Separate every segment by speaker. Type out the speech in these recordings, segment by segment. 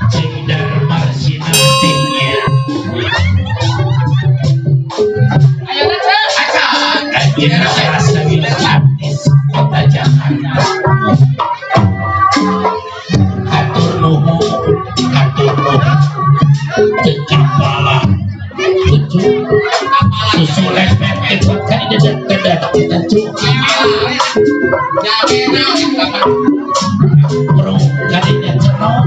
Speaker 1: Cing Darma Sinanti. Ayeuna sarasa artis kota Jakarta. Hatur nuhun, hatur nuhun. Cekapala, cucu, susu lempet itu kan dedet dedet kita cuci. Bro, kadinya cenok.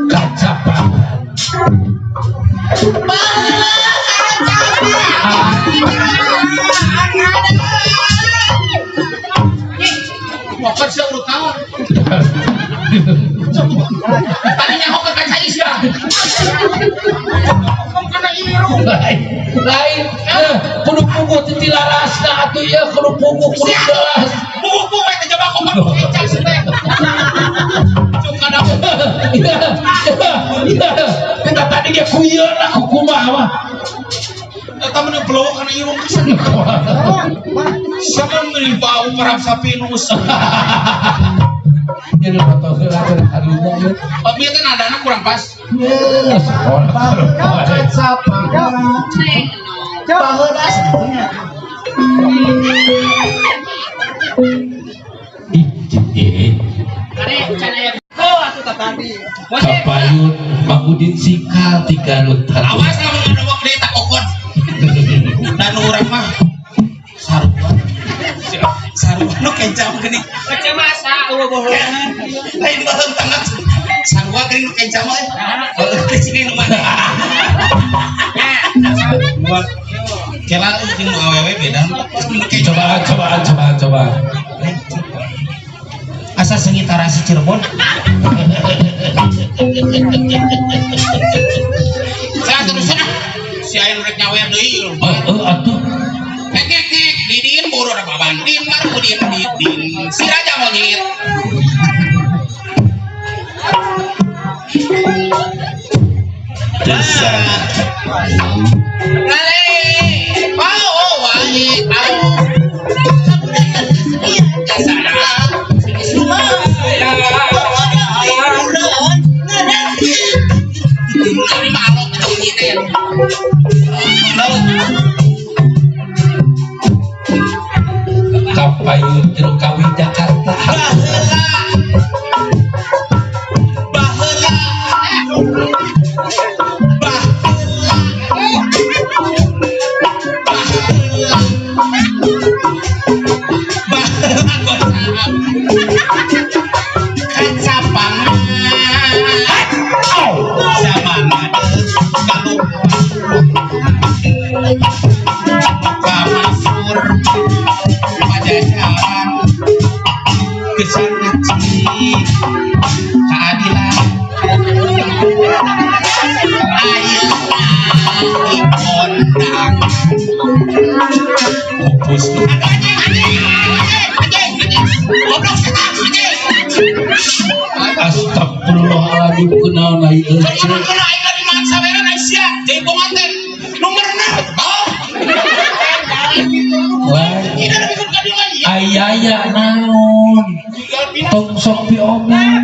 Speaker 1: Kacapangan.
Speaker 2: Motor sih urut naon. Tadinya mau ke kaca isya. Karena irung.
Speaker 1: Lain, lain, kudu puguh titi larasna atuh ieu kudu puguh kudu jelas.
Speaker 2: Buku we teh coba kokon kenca sih teh. Cuka dah.
Speaker 1: Iya, iya, kita tadi ge kuyeuna ku kumaha mah.
Speaker 2: Eta mah blow kana irung pisan. Sama meuni bau parab sapinus.
Speaker 1: Jadi foto heula teh karunya ieu.
Speaker 2: Tapi teh nadana kurang pas.
Speaker 1: Yes, sekolah. Ih, ih. Kapayun Mang Udin Sikal ti Garut.
Speaker 2: Awas lamun ngadowok deui tak kokon. Dan urang mah sarua. Sarua nu kenca mah geuning. Lain beuheung tangan. Sarua geuning nu kenca mah. Heueuh teh cing nu mana. Kela jeung nu awewe beda.
Speaker 1: Cobaan, cobaan, cobaan, cobaan.
Speaker 2: Asa seungit tarasi Cirebon. Saya terus ah. Si aya nu rek nyawer deui.
Speaker 1: Heeh atuh.
Speaker 2: Kek kek kek didin buru baban din marudin didin si raja monyet.
Speaker 1: Desa.
Speaker 2: Lale, pao wae pao. Kasana. Ini mah alok bunyi teh.
Speaker 1: Kapayun jero kawi Jakarta.
Speaker 2: Baheula. Baheula. Baheula. Baheula goncang. Kacapangan. Zaman galuh. Kamasur Pajajaran Kesana keadilan ayeuna dikondang pupus anjing anjing anjing anjing goblok setan anjing.
Speaker 1: Astagfirullahaladzim kunaon ai euy.
Speaker 2: Kunaon aing dari maksa we sia jaipongan teh nomerna oh.
Speaker 1: Wah, ayaya naon. Tong sok piomong.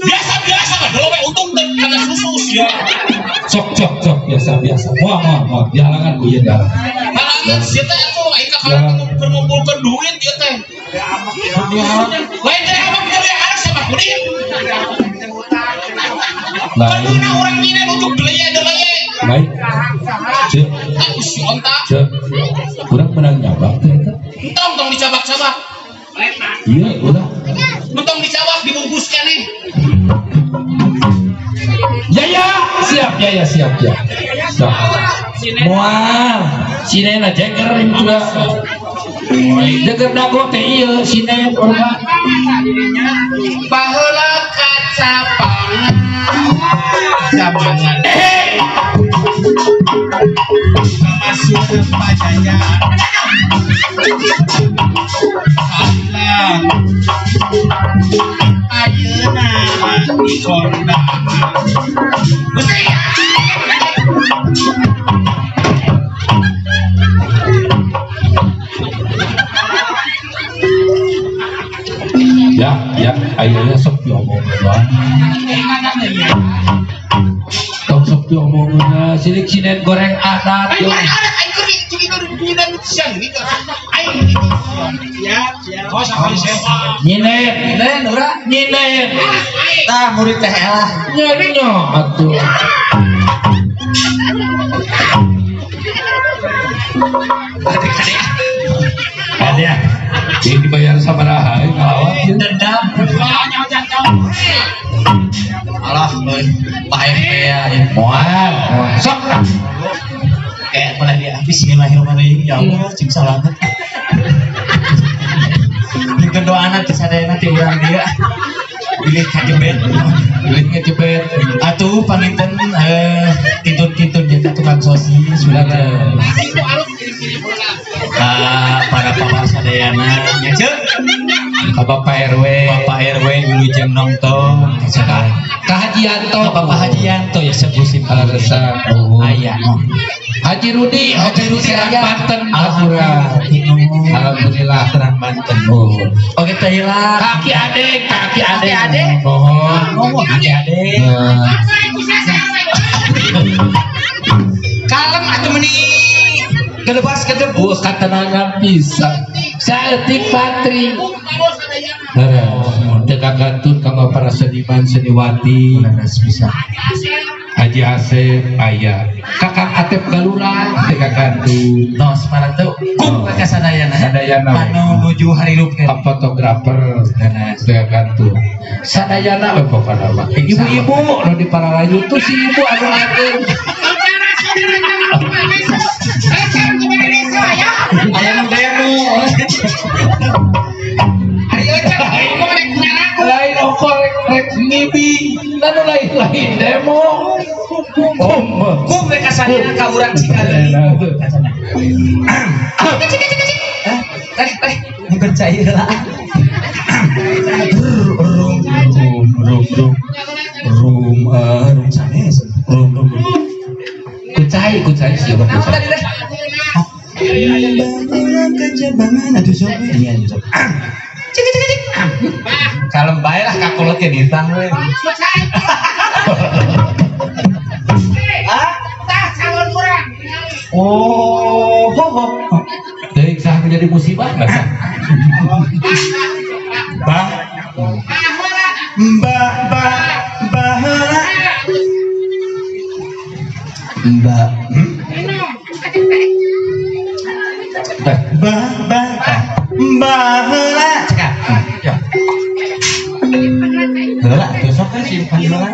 Speaker 2: Biasa-biasa mah dulu we untung teh kana susu sia.
Speaker 1: Sok sok sok biasa biasa. Moal moal moal dihalangan ku ieu dihalangan.
Speaker 2: Halangan sia teh atuh aing ka keur ngumpulkeun duit ieu teh. Lain teh abang kuliah anak sama kuliah.
Speaker 1: Lain.
Speaker 2: Karena orang ini nujuk deleye-deleye.
Speaker 1: Lain. Cek,
Speaker 2: Kan si onta.
Speaker 1: cek. Urang menang nyabak teh eta.
Speaker 2: Entong tong dicabak-cabak.
Speaker 1: Iya, ulah.
Speaker 2: Entong dicabak dibungkus keneh.
Speaker 1: Ya ya, siap ya ya siap ya. Siap. Moal, sinena jeger juga. Jeger dago teh ieu sinen urang.
Speaker 2: Baheula kacapangan. Zamangan. Masuk Pajajaran. Keadilan. Ayeuna dikondang. Gusti.
Speaker 1: Ya, ya, ayeuna sok diomongkeun. Tong sok diomongkeun sirik sinen goreng adat.
Speaker 2: Aing ada aing keur nyinan siang gitu. Aing siap, siap. Oh, sakali sewa.
Speaker 1: Nyinen,
Speaker 3: Nen, urang.
Speaker 1: nyinen.
Speaker 3: Tah murid teh elah.
Speaker 1: Nyenyo atuh. Ada. Ini dibayar sabaraha euy ngalawan.
Speaker 3: Dendam. Alah, euy. Paeh teh ya.
Speaker 1: Moal. Sok.
Speaker 3: Kayak mulai dia bismillahirrahmanirrahim. Ya Allah, cing salamet. Bikeun doana teh sadayana ti urang dieu. Bilih kajebet.
Speaker 1: Bilih ngejebet.
Speaker 3: Atuh panginten kintun-kintun jeung ka tukang sosis sudah para paman sadayana nya ceuk.
Speaker 1: Ka Bapak RW,
Speaker 3: Bapak RW wilujeng nongton
Speaker 1: Ka Haji Yanto,
Speaker 3: ka Bapak Haji Yanto ya sebusim
Speaker 1: Alesan
Speaker 3: aya.
Speaker 1: Haji Rudi,
Speaker 3: Haji Rudi
Speaker 1: Serang
Speaker 3: aya.
Speaker 1: Banten, Alhamdulillah.
Speaker 3: Terang Banten.
Speaker 1: Oh.
Speaker 3: Oke teh lah.
Speaker 1: Kaki adek, kaki adek.
Speaker 3: Kaki adek.
Speaker 1: Mohon.
Speaker 3: Ngomong kaki adek. Kalem atuh meni gedebas gedebus.
Speaker 1: Oh, katenangan bisa. Saeutik patri. Teu kagantun kanggo para seniman seniwati.
Speaker 3: Bisa.
Speaker 1: Haji Asep aya. Kakang Atep Galura teu kagantun.
Speaker 3: Tos para teu kum ka sadayana.
Speaker 1: Sadayana.
Speaker 3: Anu nuju harirup
Speaker 1: Ka fotografer teu kagantun. Sadayana we pokona mah. Ibu-ibu nu di Pararayu tuh si ibu anu ageung.
Speaker 3: Aya nu demo.
Speaker 1: Lain ongko rek rek ngibi, lalu lain lain demo. Kum.
Speaker 3: Kum rek kasadayana ka urang Cikaleulit. Teh teh bukan cair lah. Rum rum rum rum rum rum sanes rum rum rum.
Speaker 1: Kucai kucai sih
Speaker 3: Naon
Speaker 1: kucai.
Speaker 3: tadi teh? Bangun atuh sok. Iya sok. Cik cik cik. Kalem bae lah kakolot ge ditang we. Ah? Oh, ho ho.
Speaker 1: Deui sah menjadi musibah nggak sah?
Speaker 3: Bah. Mbak bah baheula. Mbak. Bah bah baheula. Cekap. Ya. Heula atuh sok we simpan heula.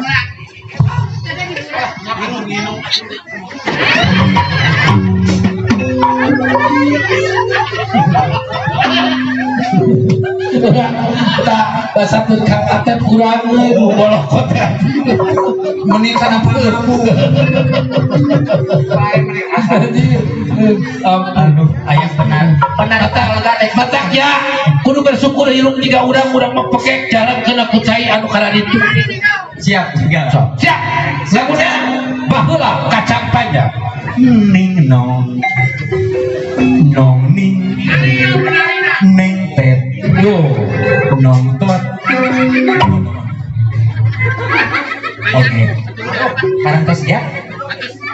Speaker 1: Tak bahasa Kang Atep kurang euy bolokot teh.
Speaker 3: Meni kana peureum.
Speaker 1: Aduh,
Speaker 3: Aya penan. Penan
Speaker 1: Matak ya, kudu bersyukur hirung jiga urang urang mah pekek jalan kena kucai anu kararitu.
Speaker 3: Siap tinggal.
Speaker 1: Sok, siap. Laguna baheula kacang panjang.
Speaker 3: Ning nong nong ning ning tet
Speaker 1: Yo,
Speaker 3: nong tot. Oke. Parantos ya.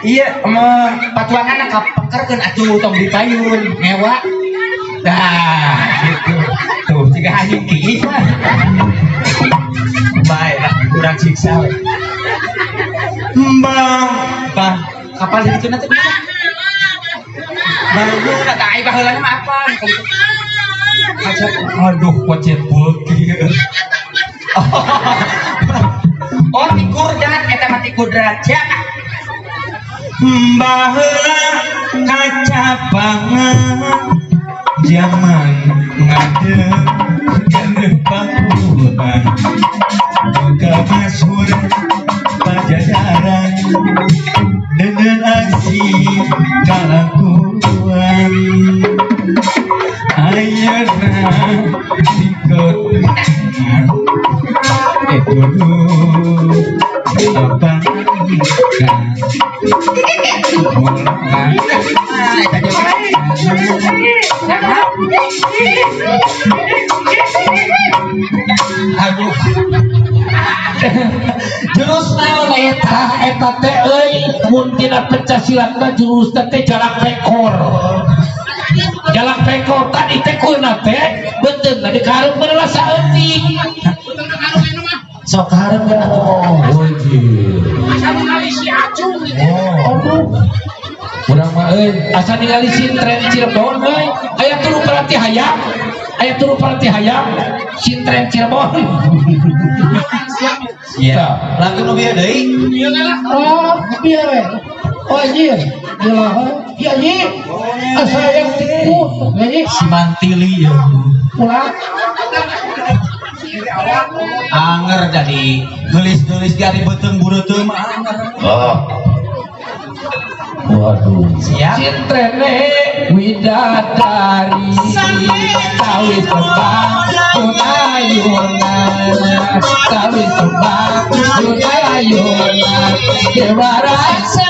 Speaker 3: Iya, patuangan kapekerkeun atuh tong dipayun ngewa. Dah, gitu. Tuh, jiga anjing kieu mah. Bae lah, kurang siksa we. Mbah, bah, kapal di ditu teh. Baheula tah ai baheulana mah apa? Kaca, aduh, kocet beuki. Oh, ti kurdrat eta mah ti kudrat. Siap. Baheula kacapangan zaman ngadeg genep pakuran ke masyhur pajajaran dengan aksi kalakuan ayeuna di Aduh.
Speaker 1: Jurus naon eta eta teh euy mun tina pencak silat mah jurus teh jalak pekor. Jalak pekor tadi teh kueuna teh beuteungna dikarep beureulah saeutik. Sok karep kan atuh. Oh oh. Urang mah euy asa ningali sintren Cirebon euy aya turu pelatih hayam. Aya turu pelatih hayam sintren Cirebon.
Speaker 3: Iya. Lagu nu bieu deui.
Speaker 1: Oh, bieu we. Oh anjir. Gila. Iya anjir. Asa yang tipu. Anjir.
Speaker 3: Si Mantili ya.
Speaker 1: Ulah.
Speaker 3: Anger jadi geulis-geulis dari beuteung bureuteung mah anger.
Speaker 1: Oh. Waduh.
Speaker 3: Siap.
Speaker 1: Sintrene widadari tawis kembang unayunan tawis kembang unayunan dewa rasa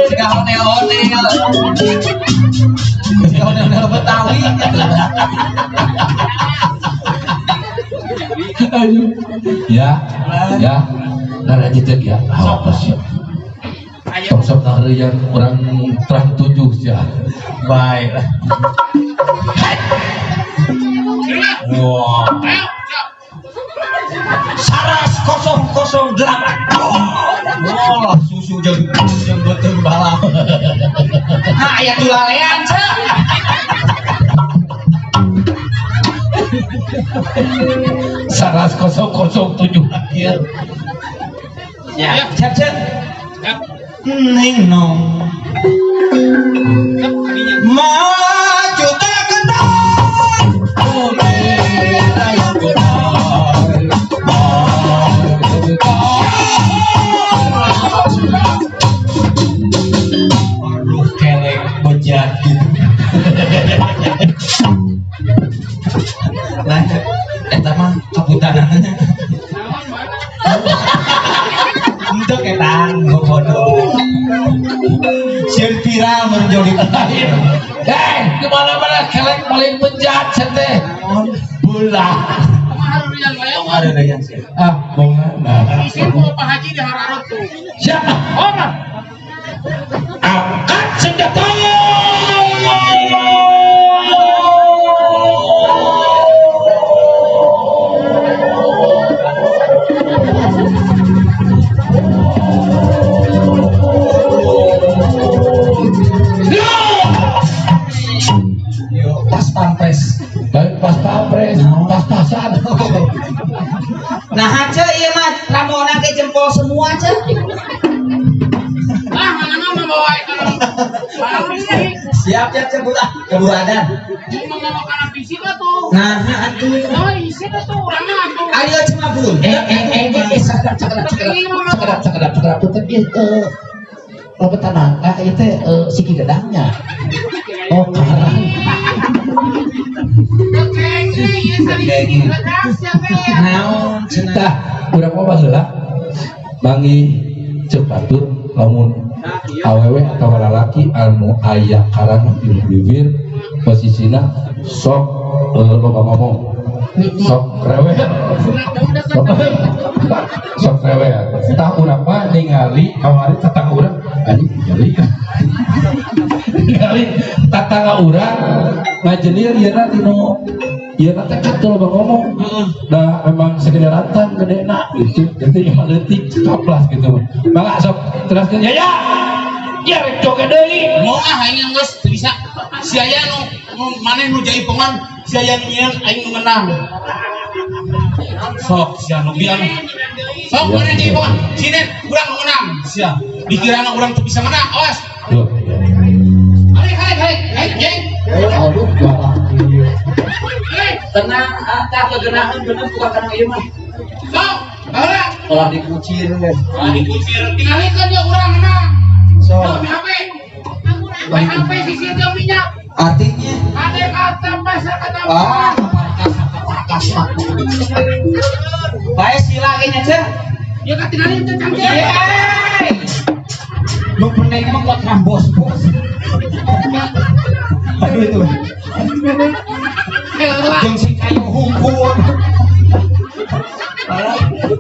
Speaker 3: Siga onel-onel. Siga onel-onel Betawi.
Speaker 1: Ya, ya, nah lanjut ya. Apa sih? Tong sok yang orang terang tujuh ya.
Speaker 3: Baik. Wah. Saras 008. Wah, susu jeung beuteung balap. Nah, aya tulalean ceu.
Speaker 1: Saras 007 akhir.
Speaker 3: Ya, siap siap. Ning nong. Maju ke ketar. Aduh, kelek bejat gitu. Lah, eta mah kaputanannya. Untuk etan bodoh. Sieun viral mun joget.
Speaker 1: Eh, di mana-mana kelek paling bejat teh. Bola. Ah, bonga. Nah.
Speaker 2: Isin ku Pak Haji di hararot tuh.
Speaker 1: Siapa?
Speaker 2: Orang.
Speaker 1: Angkat senjata.
Speaker 3: Pas pampres.
Speaker 1: Baik pas pampres, pas-pasan.
Speaker 4: Nah, aja iya mah Ramona ke jempol semua aja.
Speaker 2: Ah, mana mah bawa ikan.
Speaker 4: Siap siap siap buta keburu adan.
Speaker 2: Mau bawa kana bisi tuh.
Speaker 4: Nah, atuh.
Speaker 2: Oh, isi tuh urangna atuh.
Speaker 4: Ayo cuma bun.
Speaker 1: Sekedap sekedap sekedap sekedap sekedap punten ieu loba nangka ieu teh siki gedangnya. Oh, karang.
Speaker 4: Naon cenah.
Speaker 1: Tah, urang mah baheula manggih ceuk batur lamun awewe atawa lalaki anu aya karang di bibir posisina sok loba ngomong sok rewel sok rewel. Tah urang mah ningali kamari tetangga urang anjing ningali ningali tetangga urang ngajenil ieuna tinu ieuna teh katuh loba ngomong. Nah, memang segeneratan gedena gitu. Jadi emang leutik coplas gitu. Mangga sok teraskeun ya ya. Ya rek joget deui.
Speaker 2: Mau ah aing geus teu bisa. Si aya nu maneh nu jaipongan, si aya nu nyieun aing nu ngenang. Sok sia nu biang. Sok maneh jaipongan, sinen urang nu ngenang. Sia dikirana urang teu bisa menang, awas.
Speaker 1: Loh.
Speaker 2: Halik halik halik, halik jeng.
Speaker 1: Aduh, galak.
Speaker 4: Tenang, tah kegenahan bener buka kana ieu mah.
Speaker 2: Sok, baheula.
Speaker 4: Malah dikucir.
Speaker 2: Malah dikucir. Tinggalikeun ya urang mah.
Speaker 4: So,
Speaker 2: Yo, HP. HP sisir jeung minyak.
Speaker 4: Artinya
Speaker 2: Ade kata pasar kata.
Speaker 4: Ah, bae sila ge nya, Ceu.
Speaker 2: Ya katingalin teh cantik.
Speaker 4: Yeay. Nu penting mah kuat rambos, bos. Aduh itu.
Speaker 2: Eh, lah.
Speaker 4: Jeung si kayu hungkul.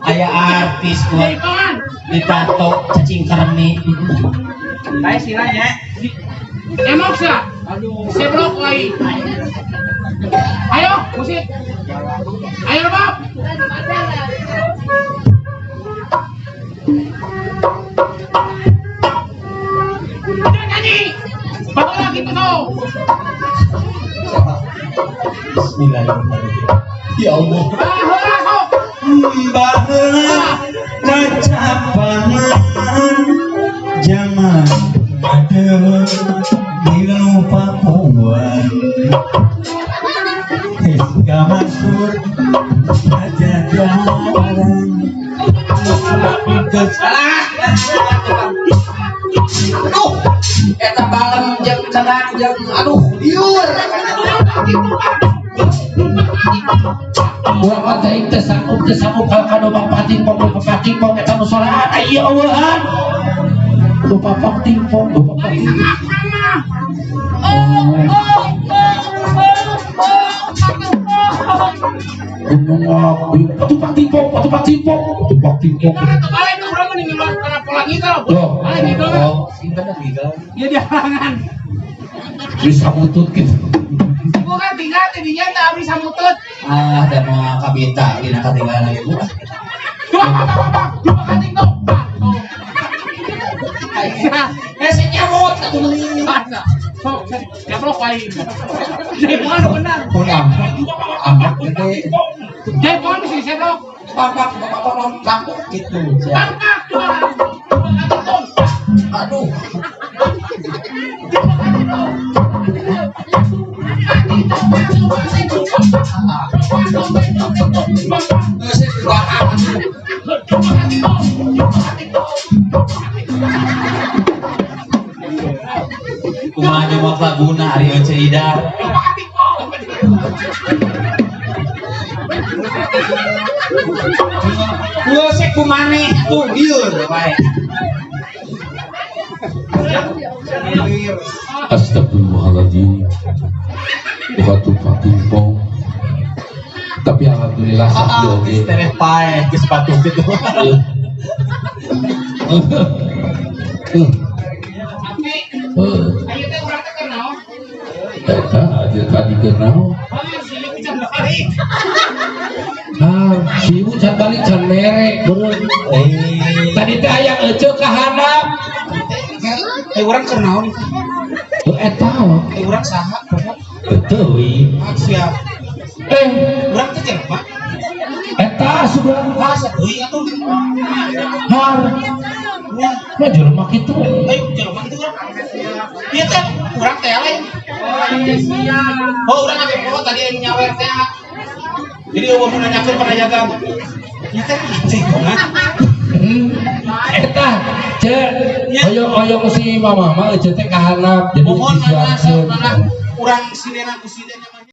Speaker 3: Aya artis kuat
Speaker 2: Jaipongan.
Speaker 3: ditato cacing kremi.
Speaker 4: Bae sila nya.
Speaker 2: Emok sih. Aduh. Seblok lagi. Ayo, musik. Ayo, Bob. Jangan nyanyi. Bawa lagi tuh.
Speaker 3: Bismillahirrahmanirrahim. Ya Allah.
Speaker 2: Baheula sok.
Speaker 3: Baheula kacapangan zaman ada di Pakuan hingga masuk pajajaran.
Speaker 4: Salah. Aduh, eta balem jeung cenang jeung aduh liur.
Speaker 1: Urang mah teh teu sanggup kalau kana bang pating pong pating pong eta nu sorangan ieu eueuhan. Lupa pating pong, lupa
Speaker 2: Bari
Speaker 1: pating.
Speaker 2: sangak mah. Oh, oh, oh, oh, oh, oh.
Speaker 1: Gunung api, tupak timpong, tupak timpong, tupak timpong.
Speaker 2: Kita kan balik tuh urang mending karena pola ngidol.
Speaker 1: Loh.
Speaker 2: Balik ngidol.
Speaker 3: Oh, sing bener gitu.
Speaker 2: Ya di halangan.
Speaker 1: Bisa mutut gitu.
Speaker 2: Bukan tinggal tidinya tak habis samutut.
Speaker 3: Ah, dan mau kabita dina katinggalan lagi bu.
Speaker 2: Dua apa apa dua kating tuh.
Speaker 4: Eh si nyamot atuh.
Speaker 2: Masa. Sok, jeblok lain. Jaipongan benar.
Speaker 3: Pun amat gede.
Speaker 2: Jaipongan bisa diseblok.
Speaker 4: Pak pak pak pak pak pak
Speaker 3: Gitu.
Speaker 2: Pangkak dua. Dua kating tuh.
Speaker 4: Aduh. Geus dibahas.
Speaker 3: Kumaha nyomot laguna ari Ece Idar.
Speaker 4: Geus kumaneh tuh liur bae.
Speaker 1: Astagfirullahaladzim. Bukan tupak timpong. Tapi alhamdulillah sakti
Speaker 3: Ah,
Speaker 1: oge.
Speaker 3: geus tereh paeh geus patuh gitu.
Speaker 2: Ayo teh urang teh kenal.
Speaker 1: Eta aja tadi kenal.
Speaker 2: Ah, si ibu can balik.
Speaker 1: Ah, si ibu can balik can mere beureum.
Speaker 3: Eh,
Speaker 1: Tadi teh aya ece ka handap.
Speaker 2: Eh urang keur naon?
Speaker 1: Oh, eta.
Speaker 2: Eh urang saha?
Speaker 1: Teuing.
Speaker 2: Ah, siap.
Speaker 1: Eh,
Speaker 2: Urang teh jelema.
Speaker 1: eta sudah
Speaker 2: Masa teuing atuh.
Speaker 1: har. Mah jelema kitu.
Speaker 2: Ayo jelema kitu urang. Ieu teh urang teh lain. Oh, urang ame poho tadi anu nyawer teh. Jadi eueuh nu nanyakeun panajagan. Ieu teh jaipongan.
Speaker 1: Eta, ce, hoyong-hoyong si mama mah ece teh ka handap jadi
Speaker 2: Mohon mana
Speaker 1: disiapkeun.
Speaker 2: mana urang sinena ku sidena mah.